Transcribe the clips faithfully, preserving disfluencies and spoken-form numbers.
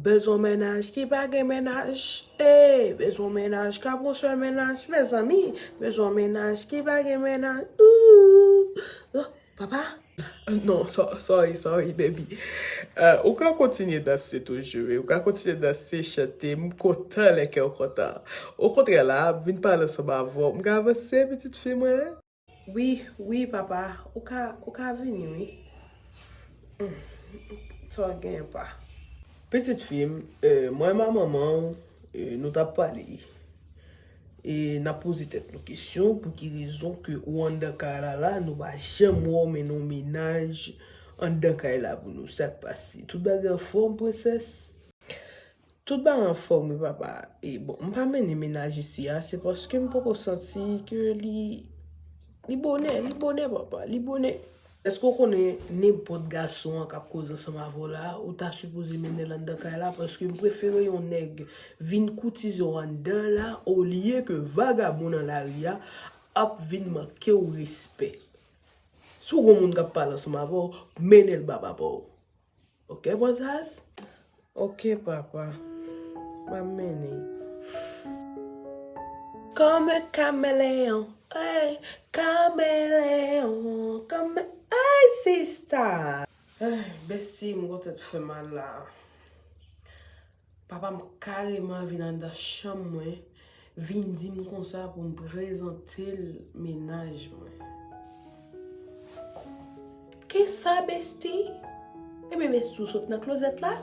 Bezwen mennaj ki pa gen mennaj. Ey, bezwen mennaj k ap gon sèl mennaj. Mezanmi, bezwen mennaj ki pa gen mennaj. Ooh, oh, papa. Non, so- sorry, sorry, baby. Euh, ou ka kontinye danse toujou, wi. Ou ka kontinye danse, chante. M kontan lè kè w kontan. Okontrè la, vin pale ansanm avè w. M ka avanse, pitit fi mwen? Wi, wi, papa. Ou ka, ou ka vini, wi. Hmm. Sa w genyen, pa? Pitit fi m, euh, mwen m a manman w, euh, nou t ap pale. E n ap poze tèt nou kesyon, pou ki rezon ke ou anndan kay la la, nou pa janm wè w mennen yon mennaj anndan kay la pou nou. Sa k pase? Tout bagay anfòm, prensès? Tout bagay anfòm, wi, papa. E bon, m pa mennen mennaj isi a, se paske m poko santi ke li, li bonè, li bonè, papa, li bonè. Èske w konnen nenpòt gason an k ap koze ansanm avè w la, ou ta sipoze mennen l anndan kay la, paske m prefere yon nèg vin koutize w anndan la, olye ke vagabon nan lari a ap vin manke w respè. Si w gon moun k ap pale ansanm avè w, mennen l ba papa w. Ok, princess? Ok, papa. M ap mennen. Comme un caméléon, hey, caméléon, comme, hey, sista. Ay, besti, m gon tèt fè mal la. Papa m kareman vin anndan chanm mwen, vin di m konsa pou m prezante l mennaj mwen. Kisa, besti? Ebyen, besti, w sot nan klozèt la?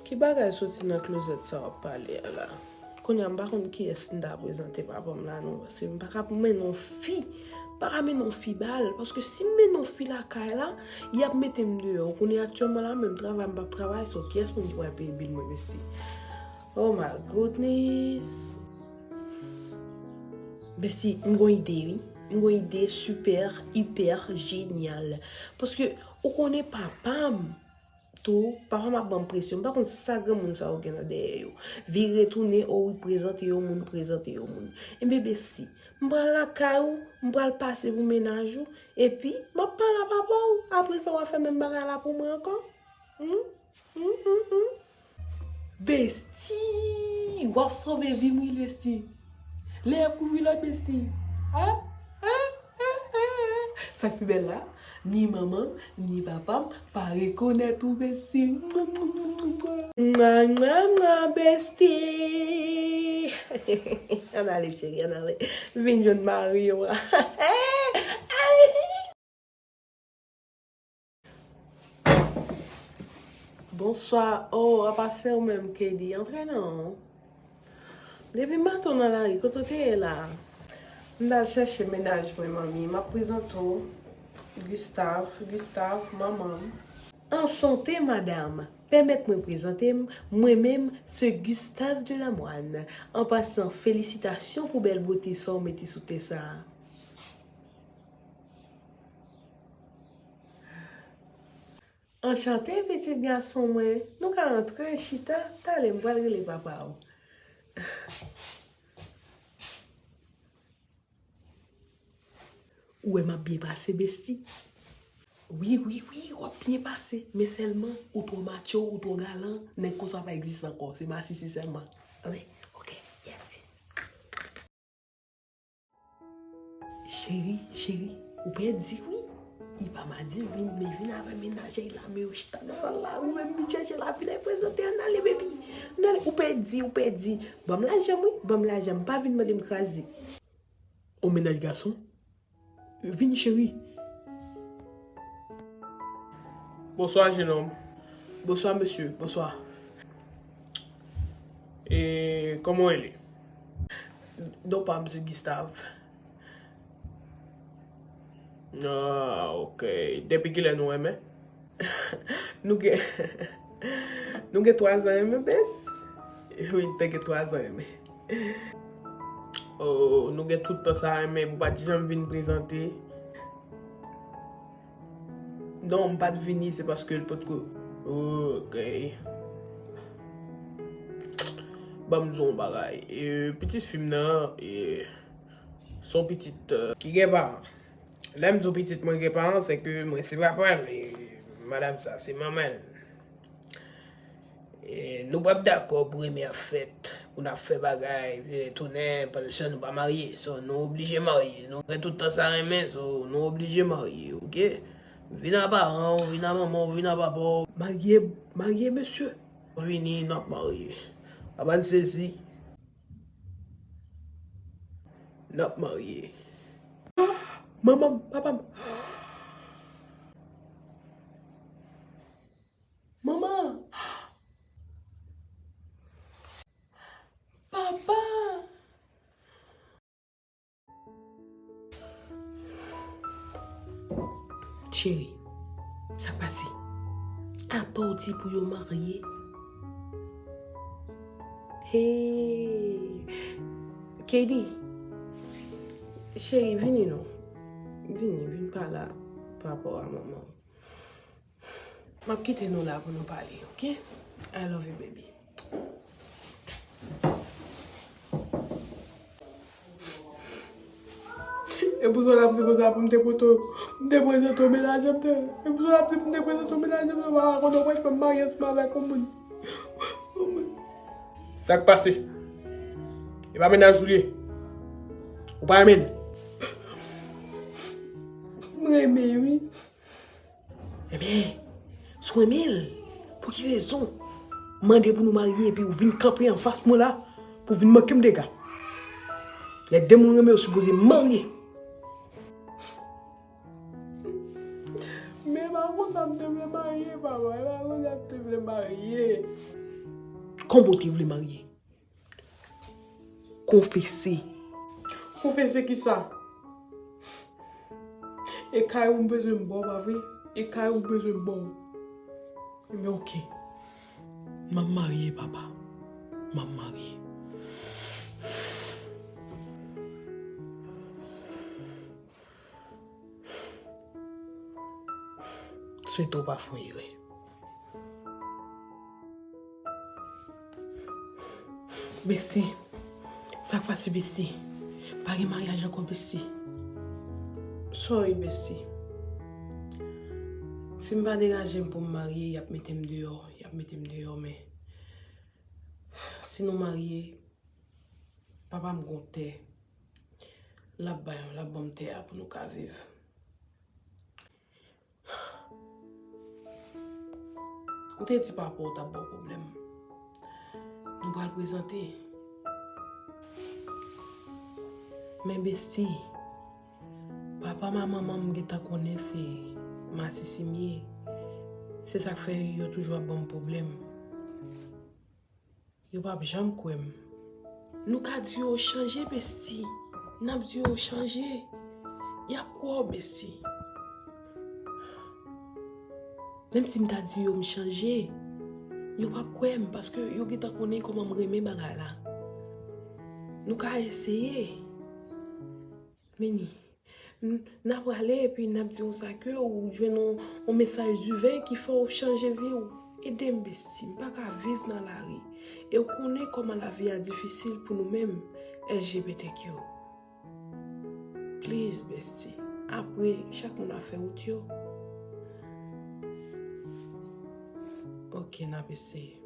Ki bagay soti nan klozèt sa w ap pale a la? Kounye a, m pa konn kiyès m ta prezante papa m la non, paske m pa ka mennen yon fi, m pa ka mennen yon fi ba l, paske si m mennen yon fi lakay la, y ap mete m deyò. Ou konnen aktyèlman la menm, travay m p ap travay, so kiyès moun ki pral peye bil mwen, besti? Oh my goodness. Besti, m gon ide, wi. M gon ide super, hyper, génial. Paske, ou konnen papa m, tou, papa m ap ban m presyon. M pa konn sa granmoun sa yo gen nan dèyè yo. Vire tounen, o wi, prezante yon moun, prezante yon moun. Enben, besti, m pral lakay ou, m pral pase pou mennaj ou, epi m ap pale a papa w. Apre sa, w a fè menm bagay la pou mwen ankò. Hmm? Hmm, hmm, hmm. Besti! W ap sove vi m, wi, besti. Lè kouri lòt, besti. Ah, ah, ah, ah, ah. Sa k pi bèl la, ni manman m, ni papa m pa rekonèt ou, besti. Mwa, mwa, mwa, besti. Ann ale, cheri, ann ale. Vin jwenn mari w. Bonswa. Oh, apa se ou menm, Kedi? Antre non. Depi maten w nan lari, kote w te ye la? M t al chèche mennaj mwen, manmi. M ap prezante w Gustave, Gustave, manman m. Anchante, madam. Pèmèt mwen prezante m, mwen menm, se Gustave de Lamoine. An pasan, felisitasyon pou bèl bote sa w mete sou tè sa a. Anchante, pitit gason mwen. Nou ka antre, chita, talè m pral rele papa w. Ou wè m ap byen pase, besti? Wi, wi, wi, w ap byen pase. Men sèlman, ou twò macho, ou twò galan, nèg konsa pa egziste ankò. Se masisi sèlman. Tande? Ok, yes. Cheri, cheri, ou pèdi wi. Li pa madi vin, men vin avè mennaj li la, men yo chita nan sal la. Ou menm vin chèche lavi la, prezante, ann ale, baby. Ann ale, ou pèdi, ou pèdi. Ban m lajan m wi, ban m lajan m. Pa vin mande m kraze. Ou mennaj gason? Vini, cheri. Bonswa, jenòm. Bonswa, mesye. Bonswa. E kòman w rele? Non pa m, se Gustave. Ah, ok. Depi kilè nou renmen? Nou gen, nou gen twazan renmen, bes? Wi, te gen twazan renmen. Oh, nou gen tout tan sa renmen, pou pa t janm vin prezante. Non, m pa t vini, se paske l potko. Ok. Ban m di w yon bagay. E, pitit fi m nan, e, se yon pitit, e, ki gen paran. Lè m di w pitit mwen gen paran, se ke mwen se papa l, e madanm sa, se manman l. E, nou p ap dakò premye ap fèt pou n ap fè bagay vire tounen, pandan nou pa marye. So, nou oblije marye. Nou gen tout tan sa renmen, so, nou oblije marye, oke? Vin a paran w, vin a manman w, vin a papa w. Marye, marye, mesye. Vini, n ap marye. Papa n sezi. N ap marye. Manman m, papa m. Manman! Papa! Cheri, sa k pase? Apa w di pou yo marye? Hey! K D, cheri, vini non. Vini, vin pale pa rapò a manman w. M ap kite nou la pou nou pale, oke? I love you, baby. E pou sa w t ap di konsa pou m te poto, m te prezante w menaje m te. E pou sa w t ap di m te prezante w menaje m te, w pa konnen w pral fè m marye ansanm avèk yon moun. Yon moun. Sa k pase? E pa mennaj ou l ye? Ou pa renmen l? M renmen, wi. Ebyen, si w renmen l, pou ki rezon mande pou nou marye epi w vin kanpe anfas mwen la pou w vin manke m dega? Lè de moun renmen yo sipoze marye. Men pa konsa m te vle marye, papa. E pa konsa m te vle marye. Kòman w te vle marye? Konfese. Konfese kisa? E kay ou m bezwen m ba w, pa vre? E kay ou m bezwen m ba w. Ebyen, oke. M ap marye, papa. M ap marye. Swete w pa fè yon erè. Besti, sa k pase, besti? Pa gen maryaj ankò, besti. Sorry, besti. Si m pa degaje m pou m marye, y ap mete m deyò, y ap mete m deyò, men si nou marye, papa m gon tè. L ap bay, l ap ban m tè a pou nou ka viv. Ou te di papa w t ap ba w pwoblèm. Nou pral prezante. Men besti, papa m ak manman m gentan konnen se masisi m ye. Se sa k fè yo toujou ap ban m pwoblèm. Yo p ap janm kwè m. Nou ka di yo chanje, besti. N ap di yo chanje. Y ap kwè w, besti. Menm si m ta di yo m chanje, yo p ap kwè m, paske yo gentan konnen kòman m renmen bagay la. Nou ka eseye. Meni, n, n a prale epi n ap di w sa ke ou jwenn yon, yon mesaj diven ki fè w chanje vi w. Ede m, besti, m pa ka viv nan lari. E w konnen kòman lavi a difisil pou nou menm L G B T Q. Please, besti, apre, chak moun ap fè wout yo. Oke, n ap eseye.